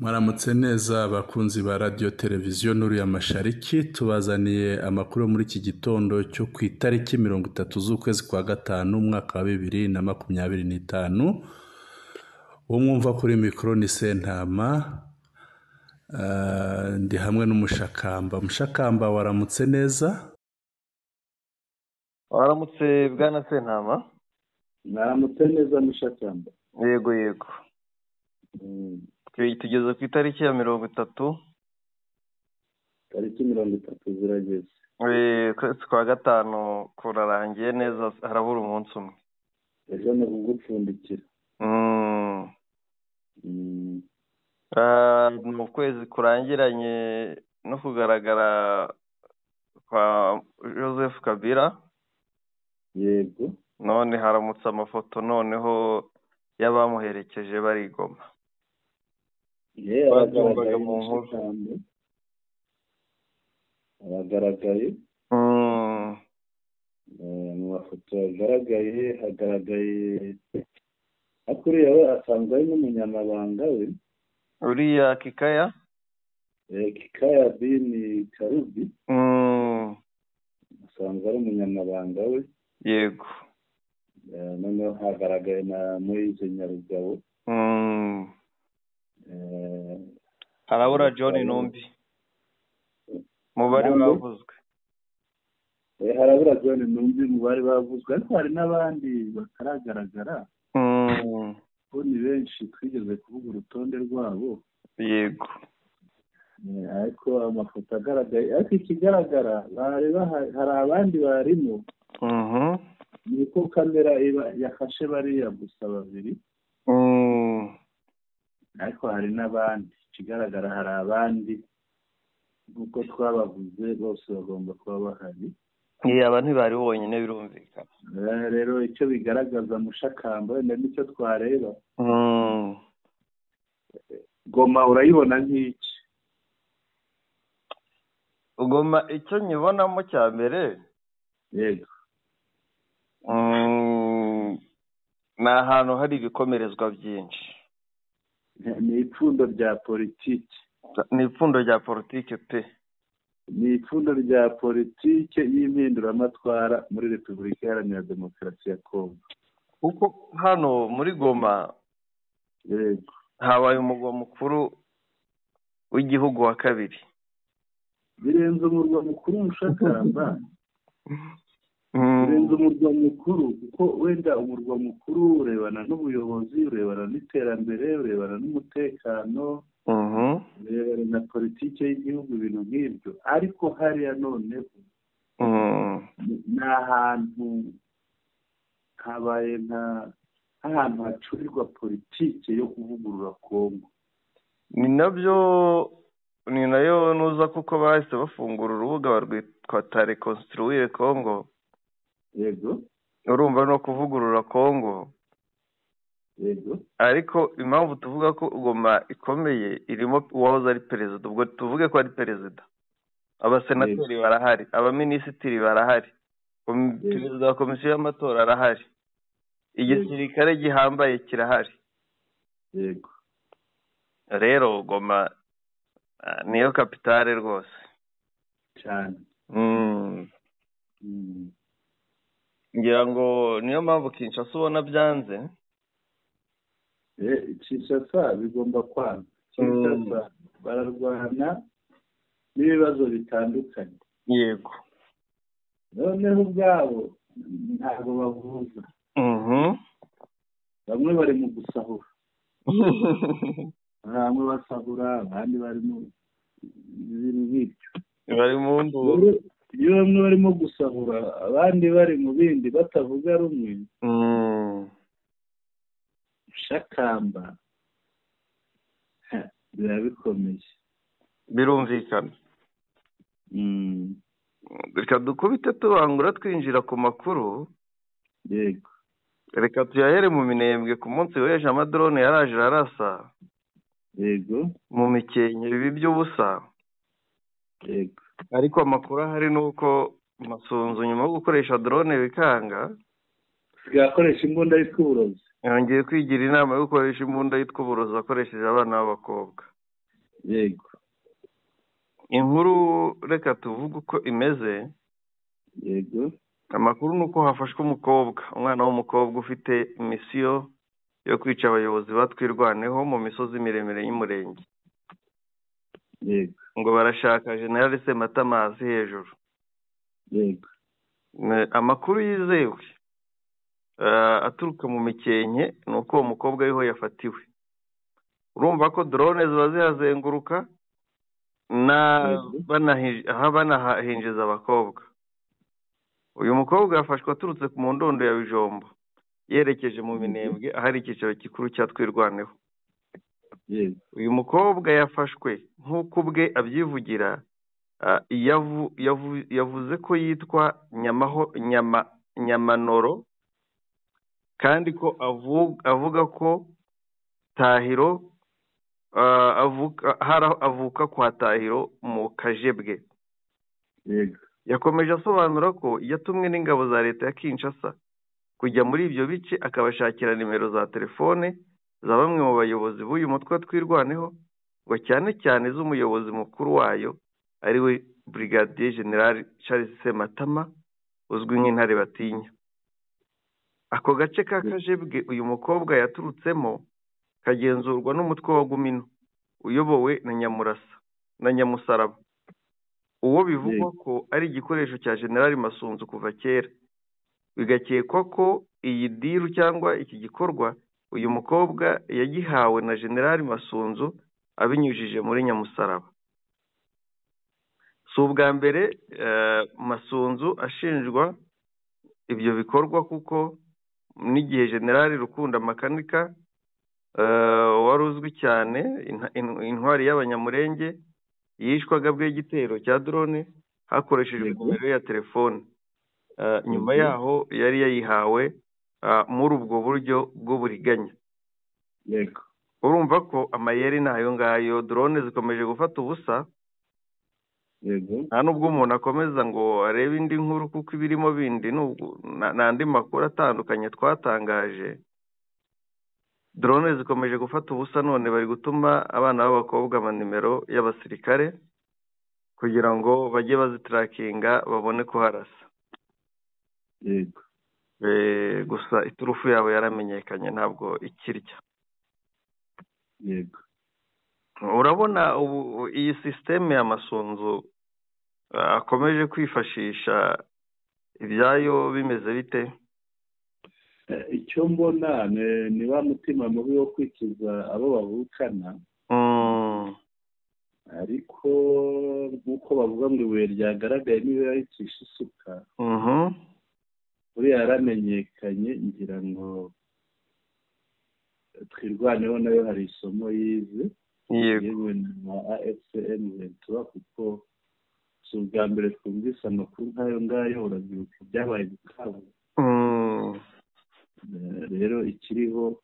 Mwaramutse neza abakunzi ba radiyo televiziyo Nuru ya Mashariki, tubazaniye amakuru muri iki gitondo cyo ku itariki 30 z'ukwezi kwa gatanu umwaka wa 2025. Uwo mwumva kuri mikoro ni Sentama, ndi hamwe n'Umushakamba. Mushakamba, waramutse neza? Waramutse bwana Sentama. Mwaramutse neza Mushakamba. Yego yego. Tugeze ku itariki ya 30. Tariki 30 zirageze. Ukwezi kwa gatanu kurarangiye neza, harabura umunsi umwe. Ejo ni ukugupfundikira. Mu kwezi kurangiranye no kugaragara kwa Joseph Kabila. Yego. None haramutse amafoto noneho y'abamuherekeje bari Goma. Abagaragaye abagaragaye mu mafoto yagaragaye, hagaragaye akuriya we asanzwe ari n'umunyamabanga we uriya Kikaya, Kikaya Bini Karubi, asanzwe ari umunyamabanga we. Yego. Noneho hagaragaye na Moise Nyarugabo. Harabura John Numbi mu bari bavuzwe. Harabura John Numbi mu bari bavuzwe, ariko hari n'abandi bataragaragara. Ko ni benshi twigeze kuvuga urutonde rwabo. Yego. Ariko amafoto agaragaye, ariko ikigaragara hari abandi barimo. Niko kamera yafashe bariya gusa babiri. Ariko hari n'abandi, ikigaragara hari abandi nk'uko twabavuze bose bagomba kuba bahari. Aba ntibari bonyine, birumvikana. Rero icyo bigaragaza Mushakamba wenda nicyo twareba. Goma urayibona nk'iki? Goma icyo nyibonamo cya mbere, yego, ni ahantu hari ibikomerezwa byinshi. Ni ipfundo rya politiki. Ni ipfundo rya politiki pe. Ni ipfundo rya politiki y'impinduramatwara muri Repubulika Iharanira Demokarasi ya Kongo. Kuko hano muri Goma, yego, habaye umurwa mukuru w'igihugu wa kabiri. Birenze umurwa mukuru Mushakamba. Birenze umurwa mukuru, kuko wenda umurwa mukuru urebana n'ubuyobozi, urebana n'iterambere, urebana n'umutekano, urebana na politiki y'igihugu, ibintu nk'ibyo. Ariko hariya noneho ni ahantu habaye nk'ahantu hacurirwa politiki yo kuvugurura Kongo. Ni nabyo, ni nayo nuza, kuko bahise bafungura urubuga barwitwa Reconstruire Congo. Yego. Urumva no kuvugurura Kongo. Yego. Ariko impamvu tuvuga ko Goma ikomeye, irimo uwahoze ari perezida, ubwo tuvuge ko ari perezida, abasenateri barahari, abaminisitiri barahari, perezida wa komisiyo y'amatora arahari, igisirikare gihambaye kirahari. Yego. Rero Goma niyo kapitale rwose cyane. Ngira ngo niyo mpamvu Kinshasa ubona byanze. Kinshasa bigomba kwanga. Kinshasa bararwana n'ibibazo bitandukanye. Yego. Noneho ubwabo ntabwo bavuza. Bamwe bari mu gusahura, bamwe basahura, abandi bari mu bintu nk'ibyo, bari mu nduru. Iyo bamwe barimo gusahura abandi bari mu bindi batavuga rumwe, Mushakamba biba bikomeye. Birumvikana. Reka dukubite tubangura twinjira ku makuru. Yego. Reka tuyahere mu Minembwe. Ku munsi w'ejo amadrone yaraje arasa. Yego. Mu Mikenke ibi by'ubusa. Yego. Ariko amakuru ahari nuko Masunzu nyuma yo gukoresha drone bikanga, gakoresha imbunda yitwa uburozi. Yongeye kwigira inama yo gukoresha imbunda yitwa uburozi akoresheje abana b'abakobwa. Yego. Inkuru reka tuvuge uko imeze. Yego. Amakuru ni uko hafashwe umukobwa, umwana w'umukobwa ufite misiyo yo kwica abayobozi batwirwaneho mu misozi miremire y'Umurenge. Yego. Ngo barashaka General Sematama hasi hejuru. Yego. Amakuru yizewe aturuka mu Mikenke ni uko uwo mukobwa ariho yafatiwe. Urumva ko drone ziba zihazenguruka banahinjiza abakobwa. Uyu mukobwa yafashwe aturutse ku ndondo ya Bijombo yerekeje mu Minembwe ahari icyicaro gikuru cya Twirwaneho. Uyu mukobwa yafashwe nk'uko ubwe abyivugira, yavuze ko yitwa Nyamanoro, kandi ko avuga ko Tahiro avuka kwa Tahiro mu Kajebwe. Yakomeje asobanura ko yatumwe n'ingabo za leta ya Kinshasa kujya muri ibyo bice akabashakira nimero za telefone za bamwe mu bayobozi b'uyu mutwe Twirwaneho, ngo cyane cyane z'umuyobozi mukuru wayo ariwe Brigadier General Charles Sematama uzwi nk'Intare Batinya. Ako gace ka Kajebwe uyu mukobwa yaturutsemo kagenzurwa n'umutwe wa Gumino uyobowe na Nyamurasa na Nyamusaraba, uwo bivugwa ko ari igikoresho cya General Masunzu kuva kera. Bigakekwa ko iyi diru cyangwa iki gikorwa uyu mukobwa yagihawe na General Masunzu abinyujije muri Nyamusaraba. Si ubwa mbere Masunzu ashinjwa ibyo bikorwa, kuko n'igihe General Rukunda Makanika wari uzwi cyane intwari y'Abanyamurenge yishwaga bw'igitero cya drone hakoreshejwe nimero ya telefone. Nyuma yaho yari yayihawe muri ubwo buryo bw'uburiganya. Yego. Urumva ko amayeri nayo ngayo, drone zikomeje gufata ubusa. Yego. Nta nubwo umuntu akomeza ngo arebe indi nkuru kuko ibirimo bindi n'andi makuru atandukanye twatangaje. Drone zikomeje gufata ubusa, none bari gutuma abana b'abakobwa amanimero y'abasirikare kugira ngo bajye bazitarakinga babone ko harasa. Yego. Gusa iturufu yabo yaramenyekanye ntabwo ikirya. Yego. Urabona ubu iyi sisiteme ya Masunzu akomeje kwifashisha ibyayo bimeze bite? Icyo mbona ni wa mutima mubi wo kwikiza abo bavukana. Ariko nk'uko bavuga ngo ibuye ryagaragaye niba yaricisha isuka, uriya yaramenyekanye, ngira ngo Twirwaneho nayo hari isomo yize. Yewe na AFCM Ventura, kuko si ubwa mbere twumvise amakuru nk'ayo ngayo, urabyibuka ibyabaye Bukavu. Rero ikiriho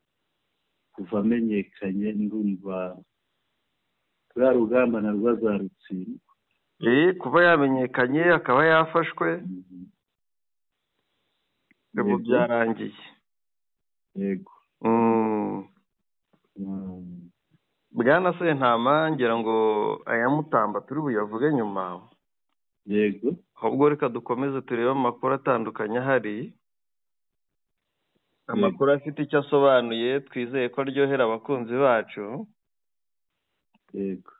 kuva amenyekanye ndumva turiya rugamba narwo azarutsindwa. Kuba yamenyekanye akaba yafashwe ubu byarangiye. Yego. Bwana Sentama, ngira ngo aya Mutamba turi buyavuge nyuma. Yego. Ahubwo reka dukomeze turebe amakuru atandukanye ahari, amakuru afite icyo asobanuye, twizeye ko aryohera abakunzi bacu. Yego.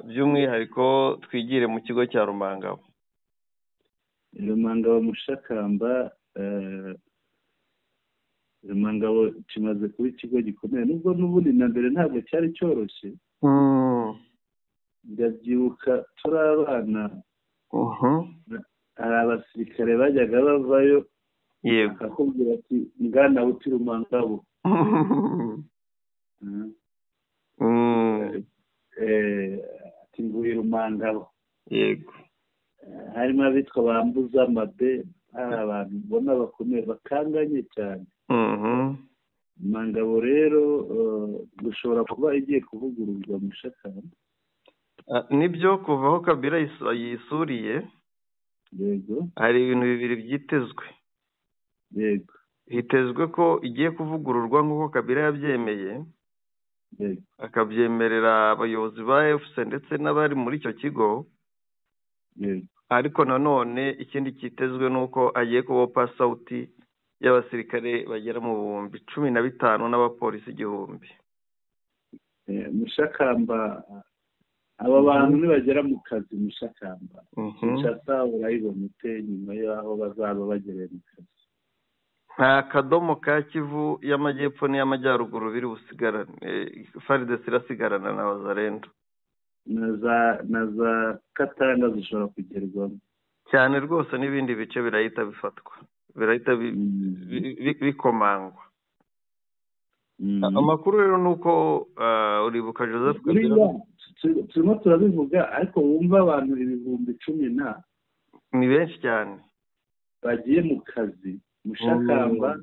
By'umwihariko twigire mu kigo cya Rumangabo. Rumangabo Mushakamba, Rumangabo kimaze kuba ikigo gikomeye, nubwo n'ubundi na mbere ntabwo cyari cyoroshye. Ndabyibuka turi abana, hari abasirikare bajyaga bavayo akakubwira ati ngana uti Rumangabo. Ati nguye Rumangabo. Yego. Harimo abitwa bambuza amabe, hari abantu ubona bakomeye bakanganye cyane. Rumangabo rero dushobora kuba igiye kuvugururwa Mushakamba. Nibyo, kuva aho Kabila yisuriye. Yego. Hari ibintu bibiri byitezwe. Yego. Hitezwe ko igiye kuvugururwa nk'uko Kabila yabyemeye. Akabyemerera abayobozi ba AFC ndetse n'abari muri icyo kigo. Ariko nanone ikindi cyitezwe ni uko agiye kuba pass out y'abasirikare bagera mu 15,000 n'abapolisi 1,000. Mushakamba, aba bantu nibagera mu kazi Mushakamba, Kinshasa urayibona ute nyuma y'aho bazaba bagereye mu kazi? Nta kadomo ka Kivu y'amajyepfo n'iy'amajyaruguru biri busigarane, FARDC irasigarana na Wazalendo. Na za Katanga zishobora kugerwamo cyane rwose, n'ibindi bice birahita bifatwa, birahita bikomangwa. Amakuru rero ni uko uribuka Joseph Kabila, turimo turabivuga, ariko wumva abantu 10,000 ni benshi cyane bagiye mu kazi. Mushakamba,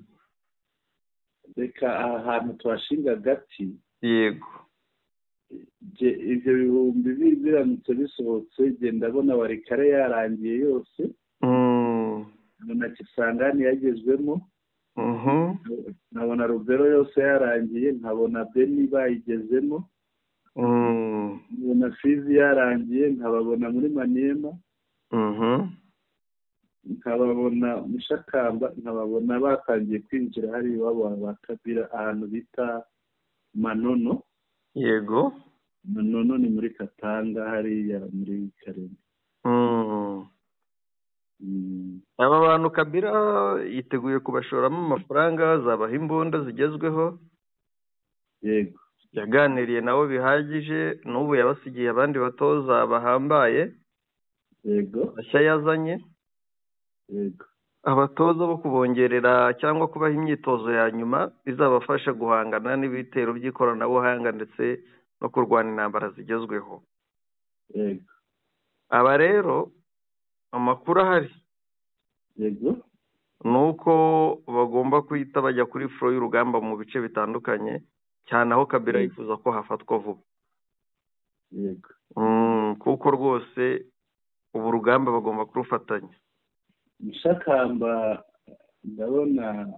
reka aha hantu tuhashinga agati. Yego. Ibyo bihumbi biramutse bisohotse, genda ndabona Walikale yarangiye yose, nkabona Kisangani yagezwemo, nkabona Rubero yose yarangiye, nkabona Beni bayigezemo, nkabona Fizi yarangiye, nkababona muri Maniema, nkababona Mushakamba, nkababona batangiye kwinjira hari iwabo ba Kabila ahantu bita Manono. Yego. Manono ni muri Katanga hariya muri Karembe. Aba bantu Kabila yiteguye kubashoramo amafaranga, azabaha imbunda zigezweho. Yego. Yaganiriye nabo bihagije, n'ubu yabasigiye abandi batoza bahambaye. Yego. Bashya yazanye. Yego. Abatoza bo kubongerera cyangwa kubaha imyitozo ya nyuma izabafasha guhangana n'ibitero by'ikoranabuhanga ndetse no kurwana intambara zigezweho. Yego. Aba rero amakuru ahari, yego, ni uko bagomba guhita bajya kuri furo y'urugamba mu bice bitandukanye, cyane aho Kabila yifuza ko hafatwa vuba. Yego. Kuko rwose ubu rugamba bagomba kurufatanya. Mushakamba, ndabona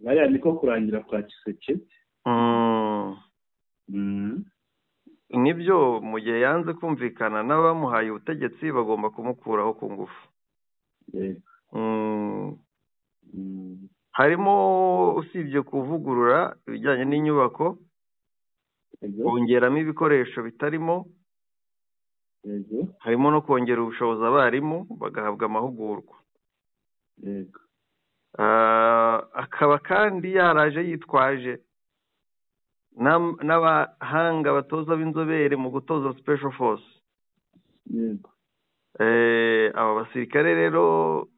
bariya niko kurangira kwa Tshisekedi. Nibyo, mu gihe yanze kumvikana n'abamuhaye ubutegetsi bagomba kumukuraho ku ngufu. Harimo usibye kuvugurura ibijyanye n'inyubako, kongeramo ibikoresho bitarimo, harimo no kongera ubushobozi abarimu bagahabwa amahugurwa. Akaba kandi yaraje yitwaje n'abahanga batoza b'inzobere mu gutoza special force. Aba basirikare rero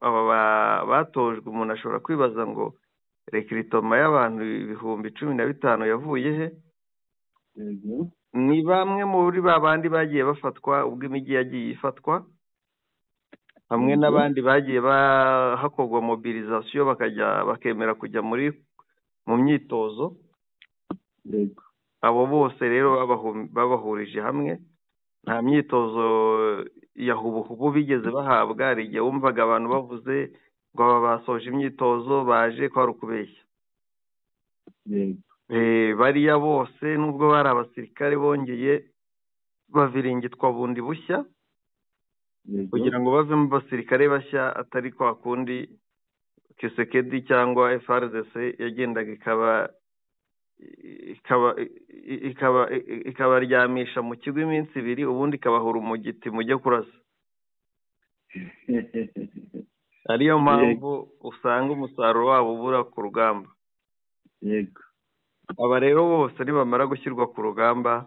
aba batojwe, umuntu ashobora kwibaza ngo recruitment y'abantu 15,000 yavuye he? Ni bamwe muri ba bandi bagiye bafatwa ubwo imijyi yagiye ifatwa, hamwe n'abandi bagiye hakorwa mobilisation bakajya bakemera kujya muri mu myitozo. Abo bose rero babahurije hamwe, nta myitozo ya hubuhubu bigeze bahabwa. Hari igihe wumvaga abantu bavuze ngo aba basoje imyitozo baje kwari ukubeshya. Bariya bose nubwo bari abasirikare bongeye baviringitwa bundi bushya kugira ngo bavemo abasirikare bashya, atari kwa kundi Tshisekedi cyangwa FARDC yagendaga ikabaryamisha mu kigo iminsi ibiri, ubundi ikabahura umugiti mujye kurasa. Ariyo mpamvu usanga umusaruro wabo ubura ku rugamba. Yego. Aba rero bose nibamara gushyirwa ku rugamba,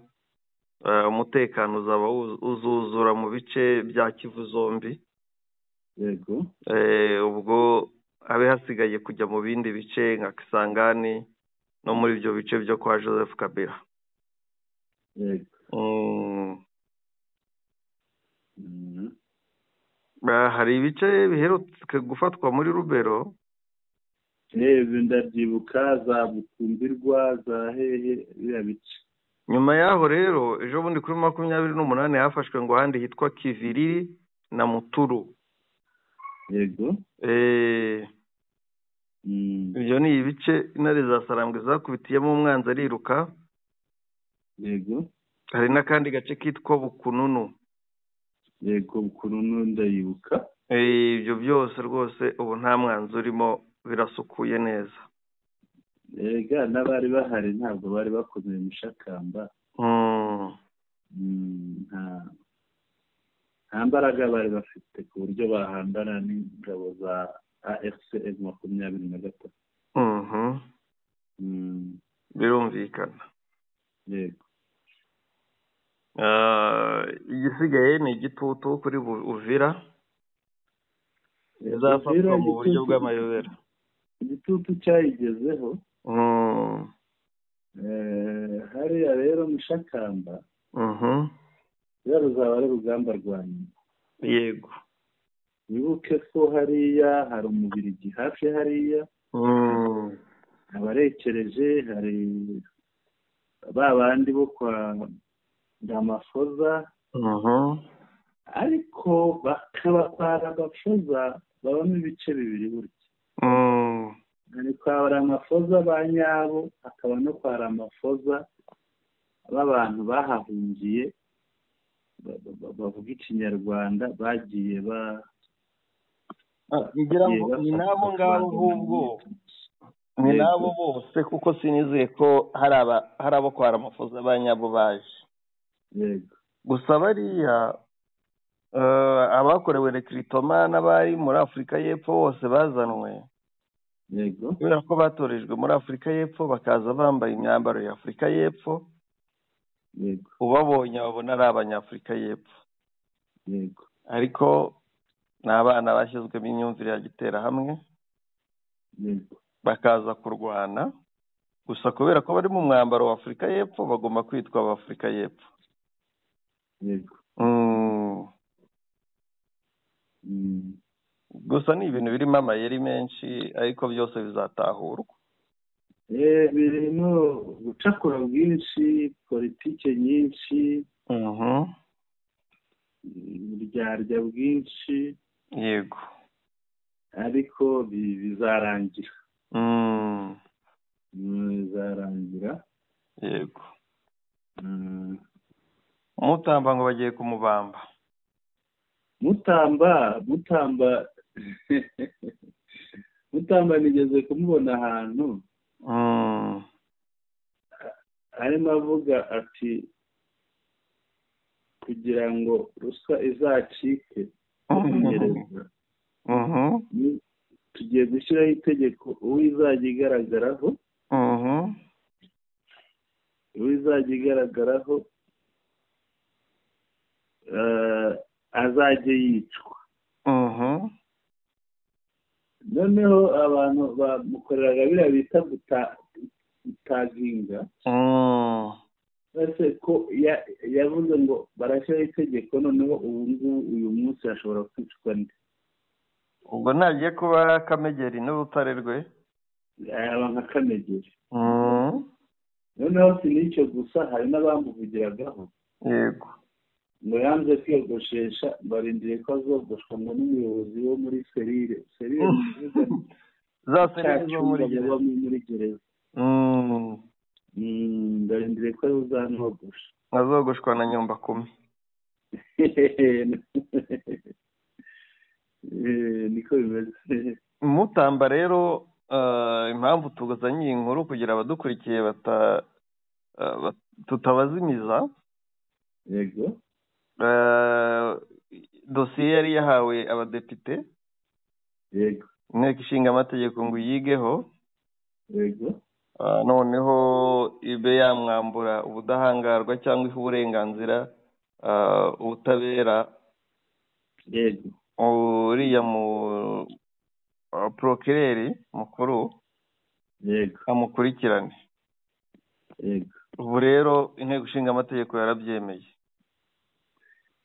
umutekano uzaba uzuzura mu bice bya Kivu zombi. Yego. Ubwo abe hasigaye kujya mu bindi bice nka Kisangani no muri ibyo bice byo kwa Joseph Kabila. Yego. Hari ibice biherutse gufatwa muri Rubero. Ndabyibuka za Bukumbirwa za hehe biriya bice. Nyuma yaho rero ejo bundi kuri 28 hafashwe ngo ahandi hitwa Kiviriri na Muturu. Yego. Ibyo ni ibice intare za Sarambwe zakubitiyemo umwanzi ariruka. Yego. Hari n'akandi gace kitwa Bukununu. Yego, Bukununu ndayibuka. Ibyo byose rwose ubu nta mwanzi urimo, birasukuye neza. Ega n'abari bahari ntabwo bari bakomeye Mushakamba. Nta mbaraga bari bafite ku buryo bahangana n'ingabo za AFC M23. Birumvikana. Yego. Igisigaye ni igitutu kuri Uvira izafatwa mu buryo bw'amayobera. Igitutu cyayigezeho. Hariya rero Mushakamba rero ruzaba ari urugamba rwa nyuma. Yego. Wibuke ko hariya hari umubirigi hafi hariya, abarekereje, hari ba bandi bo kwa Ramaphosa, ariko bakaba kwa Ramaphosa babamo ibice bibiri burya. Hari kwa Ramaphosa ba nyabo, hakaba no kwa Ramaphosa b'abantu bahahungiye bavuga ikinyarwanda bagiye ba ngira ngo ni nabo ngabo ahubwo ni nabo bose, kuko sinizeye ko hari abo kwa Ramaphosa ba nyabo baje. Yego. Gusa bariya abakorewe rekritoma n'abari muri Afurika y'Epfo bose bazanwe. Yego. Kubera ko batorejwe muri Afurika y'Epfo bakaza bambaye imyambaro ya Afurika y'Epfo. Yego. Ubabonye babona ari abanyafurika y'Epfo. Yego. Ariko ni abana bashyizwemo imyumvire ya giterahamwe. Yego. Bakaza kurwana. Gusa kubera ko bari mu mwambaro wa Afurika y'Epfo bagomba kwitwa abafurika y'Epfo. Yego. Gusa ni ibintu birimo amayeri menshi, ariko byose bizatahurwa. Birimo gucakura bwinshi, politike nyinshi, uburyarya bwinshi. Yego. Ariko bizarangira. Bizarangira. Yego. Mutamba ngo bagiye kumubamba. Mutamba Mutamba nigeze kumubona ahantu arimo avuga ati kugira ngo ruswa izacike tugiye gushyiraho itegeko uwo izajya igaragaraho, uwo izajya igaragaraho azajye yicwa. Noneho abantu bamukoreraga biriya bita gutaginga, ese ko yavuze ngo barashyiraho itegeko, noneho ubu ngubu uyu munsi ashobora kwicwa nde? Ubwo ntagiye kuba Kamegeri n'urutare rwe, yaba nka Kamegeri. Noneho si n'icyo gusa, hari n'abamuvugiragaho. Yego. Ngo yanze kwiyogoshesha, barindiriye ko azogoshwa ngo n'umuyobozi wo muri serire za serire zo muri gereza. Barindiriye ko azanogosha, azogoshwa na nyumba kumi. Niko bimeze. Mutamba rero, impamvu tugazanye iyi nkuru kugira abadukurikiye tutabazimiza. Yego. Dosiye yari yahawe abadepite. Yego. Inteko ishinga amategeko ngo yigeho. Yego. Noneho ibe yamwambura ubudahangarwa cyangwa ihe uburenganzira ubutabera. Yego. Uriya mu procureur mukuru. Yego. Amukurikirane. Yego. Ubu rero inteko ishinga amategeko yarabyemeye.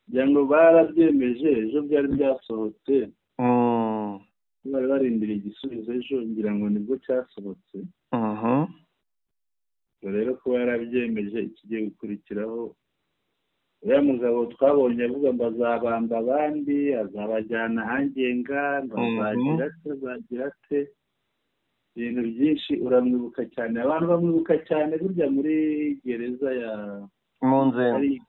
Ngo barabyemeje ejo byari byasohotse. Bari barindiriye igisubizo ejo, ngira ngo nibwo cyasohotse. Rero kuba yarabyemeje, ikigiye gukurikiraho uriya mugabo twabonye avuga ngo azabamba abandi, azabajyana ahangenga, ngo azagira ate, azagira ate. Ibintu byinshi uramwibuka cyane, abantu bamwibuka cyane burya muri gereza ya Munzenze,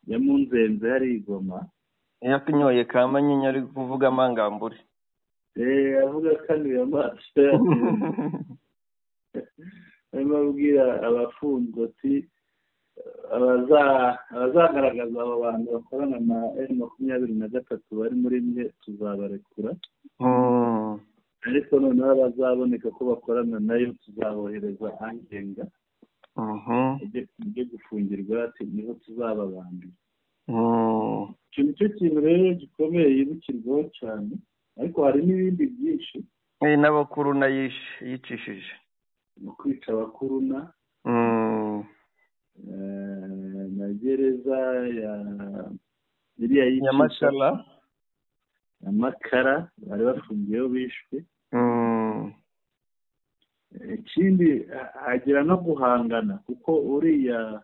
ya Munzenze hari Igoma, yakinyoye kamanyinya ari kuvuga amangambure, avuga kanuye amaso, arimo abwira abafunzwe ati abazagaragaza abo bantu bakorana na M23 bari muri mwe tuzabarekura, ariko noneho abazaboneka ko bakorana nayo tuzabohereza angenga ujye gufungirwa, ati niho tuzababambira. Icyo nicyo kintu rero gikomeye yibukirwaho cyane, ariko hari n'ibindi byinshi. N'abakuruna yicishije mu kwica abakuruna, na gereza ya iriya yicisha Nyamakara bari bafungiyeho bishwe. Ikindi hagira no guhangana, kuko uriya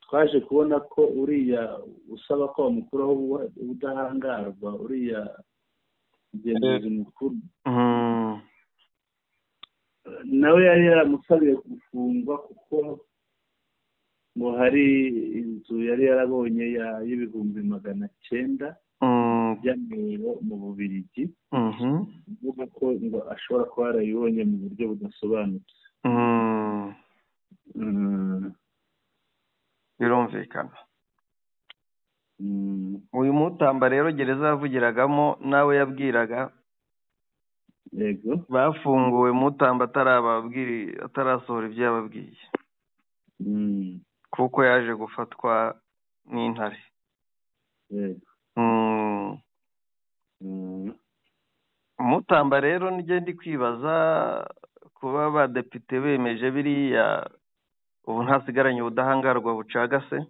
twaje kubona ko uriya usaba ko bamukuraho ubudahangarwa, uriya mugenzuzi mukuru nawe yari yaramusabiye gufungwa, kuko ngo hari inzu yari yarabonye y'900,000 by'amayero mu Bubiligi, uvuga ko ngo ashobora kuba yarayibonye mu buryo budasobanutse. Birumvikana. Uyu Mutamba rero gereza yavugiragamo nawe yabwiraga, yego, bafunguwe Mutamba atarasohora ibyo yababwiye, kuko yaje gufatwa n'intare. Yego. Mutamba rero nijye ndi kwibaza kuba abadepite bemeje biriya, ubu ntasigaranye ubudahangarwa bucagase.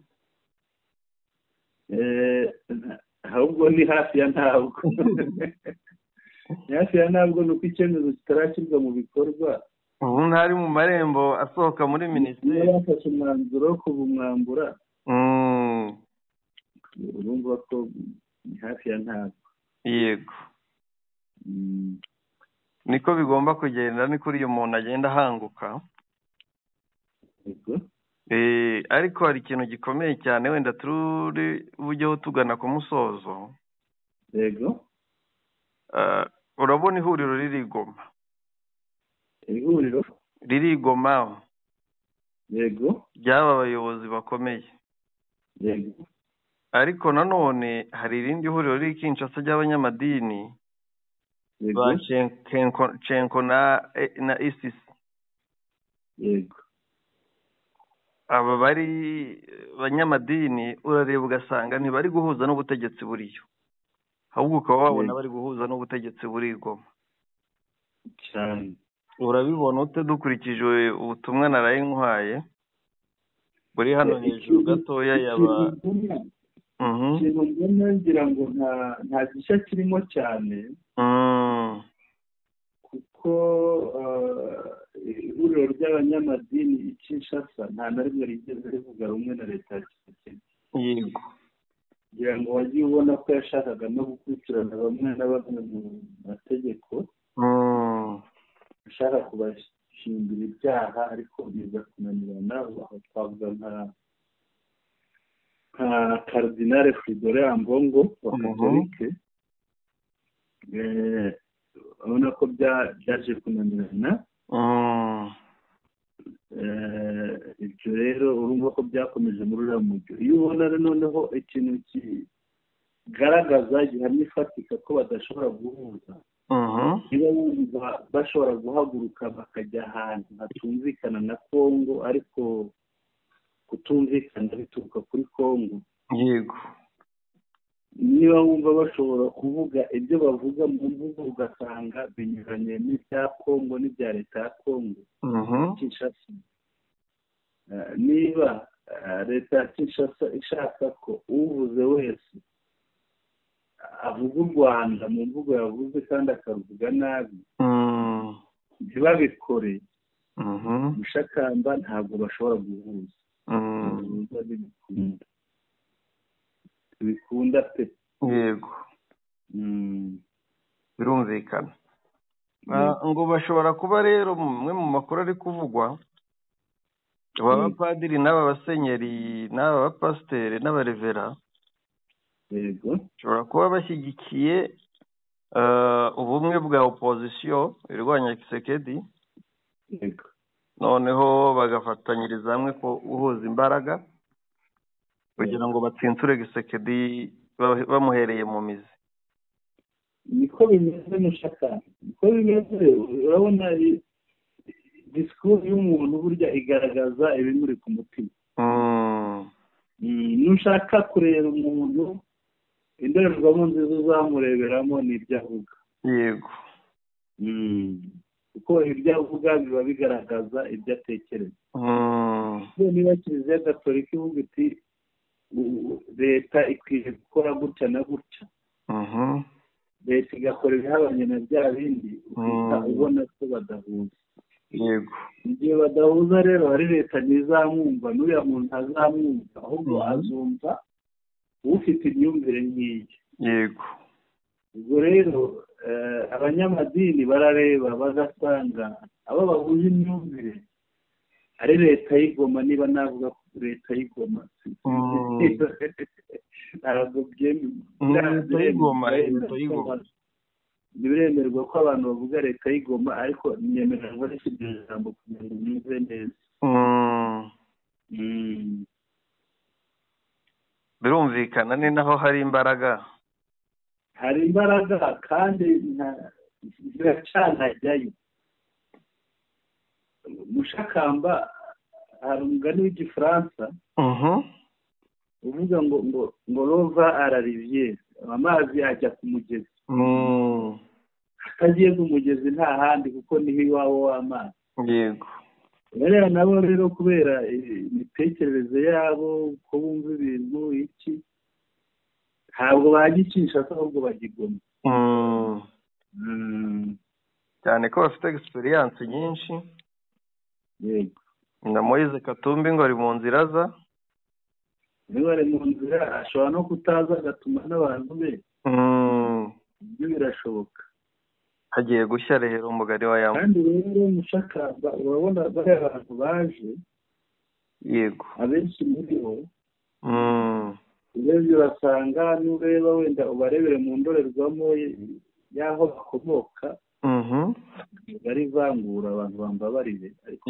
Ahubwo ni hafi ya ntabwo, ni hafi ya ntabwo, ni uko icyemezo kitarashyirwa mu bikorwa. Ubu ntari mu marembo asohoka muri minisiteri, bafashe umwanzuro wo kubumwambura. Urumva ko ni hafi ya ntabwo. Yego, niko bigomba kugenda, ni kuri uyu muntu agenda ahanguka. Ariko hari ikintu gikomeye cyane wenda turi bujyeho tugana ku musozo. Yego. Urabona ihuriro riri Goma, ihuriro riri Goma, yego, ry'aba bayobozi bakomeye. Yego. Ariko nanone hari irindi huriro riri Kinshasa ry'abanyamadini ba Cenco na ISIS. Yego. Aba bari banyamadini urareba ugasanga ntibari guhuza n'ubutegetsi buriyo, ahubwo ukaba wabona bari guhuza n'ubutegetsi buri Goma cyane. Urabibona ute dukurikije ubutumwa naraye nkwaye buri hano hejuru gatoya yaba? Ikintu mbona ngira ngo nta gishya kirimo cyane, kuko ihuriro ry'abanyamadini i Kinshasa nta na rimwe rigeze rivuga rumwe na leta ya Tshisekedi. Yego. Ngira ngo wagiye ubona ko yashakaga no gukurikirana bamwe na bamwe mu mategeko, ashaka kubashimbira ibyaha, ariko biza kunanirana. Aho twavuga nka Cardinal Fridolin Ambongo wa Katolike, urabona ko byaje kunanirana. Ibyo rero urumva ko byakomeje muri uriya mujyi. Iyo ubona noneho ikintu kigaragaza gihamya ifatika ko badashobora guhuza, niba bumva bashobora guhaguruka bakajya ahantu hatumvikana na Kongo, ariko kutumvikana bituruka kuri Kongo. Yego. Niba wumva bashobora kuvuga ibyo bavuga mu mvugo ugasanga binyuranye n'ibya Kongo n'ibya leta ya Kongo Kinshasa. Niba leta ya Kinshasa ishaka ko uvuze wese avuga u Rwanda mu mvugo yavuze kandi akaruvuga nabi, ntibabikore, mushakamba ntabwo bashobora guhuza. Bikunda pe. Yego. Birumvikana. Ngo bashobora kuba rero mwe mu makuru ari kuvugwa, aba bapadiri n'aba basenyeri n'aba bapasiteri n'abarevera bashobora kuba bashyigikiye ubumwe bwa opozisiyo irwanya Tshisekedi, noneho bagafatanyiriza hamwe guhuza imbaraga kugira ngo batsinsure Tshisekedi bamuhereye mu mizi. Niko bimeze mushaka, niko bimeze. Urabona disikuru y'umuntu burya igaragaza ibimuri ku mutima. Nushaka kureba umuntu indorerwamo nziza uzamureberamo ni ibyo avuga. Yego. Kuko ibyo avuga biba bigaragaza ibyo atekereza. Niba Kiliziya Gatolika ivuga iti leta ikwiye gukora gutya na gutya, leta igakora ibihabanye na bya bindi, uhita ubona ko badahuza. Yego. Igihe badahuza rero hari leta ntizamwumva, n'uriya muntu ntazamwumva, ahubwo azumva ufite imyumvire nk'iyi. Yego. Ubwo rero abanyamadini barareba bagasanga abo bahuje imyumvire ari leta y'Igoma, niba navuga ko leta y'Igoma ntabwo ntibiremerwa ko abantu bavuga leta y'Igoma, ariko nyemererwa n'iryo jambo kugira ngo nyumve neza. Birumvikana ni naho hari imbaraga, hari imbaraga kandi ziracanajyayo. Mushakamba hari umugani w'igifaransa uvuga ngo ngo ngo rova arariviere, amazi ajya ku mugezi, atagiye ku mugezi nta handi kuko niho iwabo w'amazi. Yego. Rero nabo rero kubera imitekerereze yabo uko bumva ibintu iki, ntabwo bagicisha ahubwo bagigoma. Cyane ko bafite experience nyinshi. Yego. Na Moise Katumbi ngo ari mu nzira aza, niba ari mu nzira ashobora no kutaza agatuma n'abantu be. Ibyo birashoboka. Hagiye gushya rero umugari wa yamwe. Kandi rero mushakamba urabona bariya bantu baje, yego, abenshi muri bo urebye urasanga n'ureba wenda ubarebere mu ndorerwamo y'aho bakomoka, bari vangura abantu bambabarire, ariko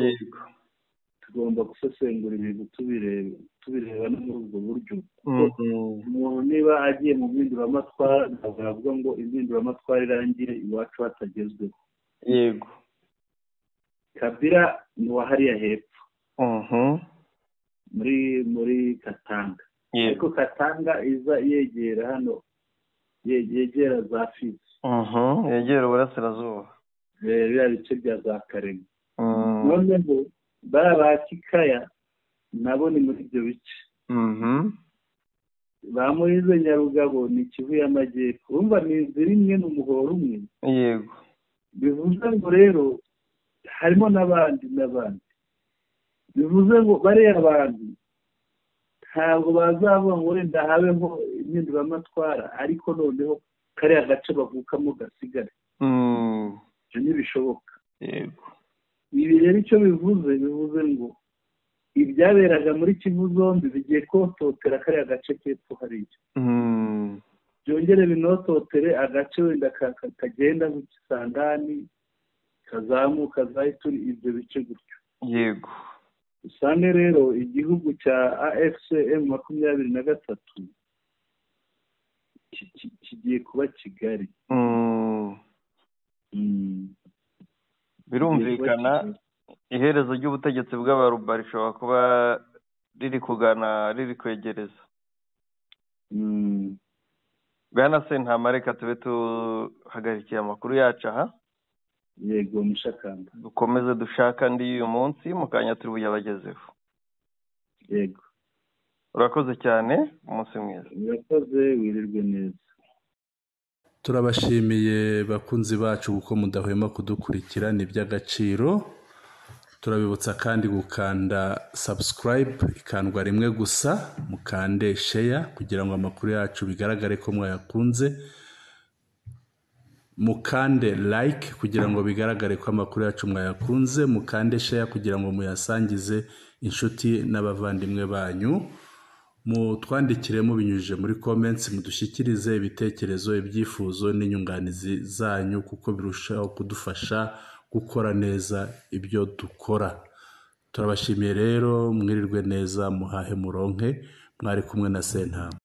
tugomba gusesengura ibintu tubireba no muri ubwo buryo. Umuntu niba agiye mu mpinduramatwara ntabwo yavuga ngo impinduramatwara irangire iwacu hatagezweho. Yego. Kabila ni uwa hariya hepfo muri Katanga, ariko Katanga iza yegera hano, yegera za Fizi, yegera uburasirazuba, biriya bice bya za Karema. Noneho bariya ba Kikaya nabo ni muri ibyo bice. Ba Moise Nyarugabo ni Kivu y'Amajyepfo. Urumva ni inzira imwe n'umuhoro umwe. Yego. Bivuze ngo rero harimo n'abandi n'abandi. Bivuze ngo bariya bantu ntabwo bazavuga ngo wenda habeho impinduramatwara, ariko noneho kariya gace bavukamo gasigare. Ibyo ntibishoboka. Yego. Ibi rero icyo bivuze, bivuze ngo ibyaberaga muri Kivu zombi bigiye kototera kariya gace k'epfo hariya, byongere binototere agace wenda kagenda gukisangani kazamuka zahituri ibyo bice gutyo. Yego. Usange rero igihugu cya AFC M23 kigiye kuba Kigali. Birumvikana iherezo ry'ubutegetsi bw'abaruba rishobora kuba riri kugana, riri kwegereza. Bwana Sentama, reka tube tuhagarikiye amakuru yacu aha. Yego mushakamba, dukomeze dushaka andi y'uyu munsi, mu kanya turi buyabagezeho. Yego. Urakoze cyane, umunsi mwiza. Urakoze, wirirwe neza. Turabashimiye bakunzi bacu kuko mudahwema kudukurikira, ni iby'agaciro. Turabibutsa kandi gukanda subscribe ikandwa rimwe gusa, mukande share kugira ngo amakuru yacu bigaragare ko mwayakunze. Mukande like kugira ngo bigaragare ko amakuru yacu mwayakunze, mukande share kugira ngo muyasangize inshuti n'abavandimwe banyu, mutwandikire mubinyujije muri comments, mudushyikirize ibitekerezo, ibyifuzo n'inyunganizi zanyu, kuko birushaho kudufasha gukora neza ibyo dukora. Turabashimiye rero, mwirirwe neza, muhahe muronke, mwari kumwe na Sentama.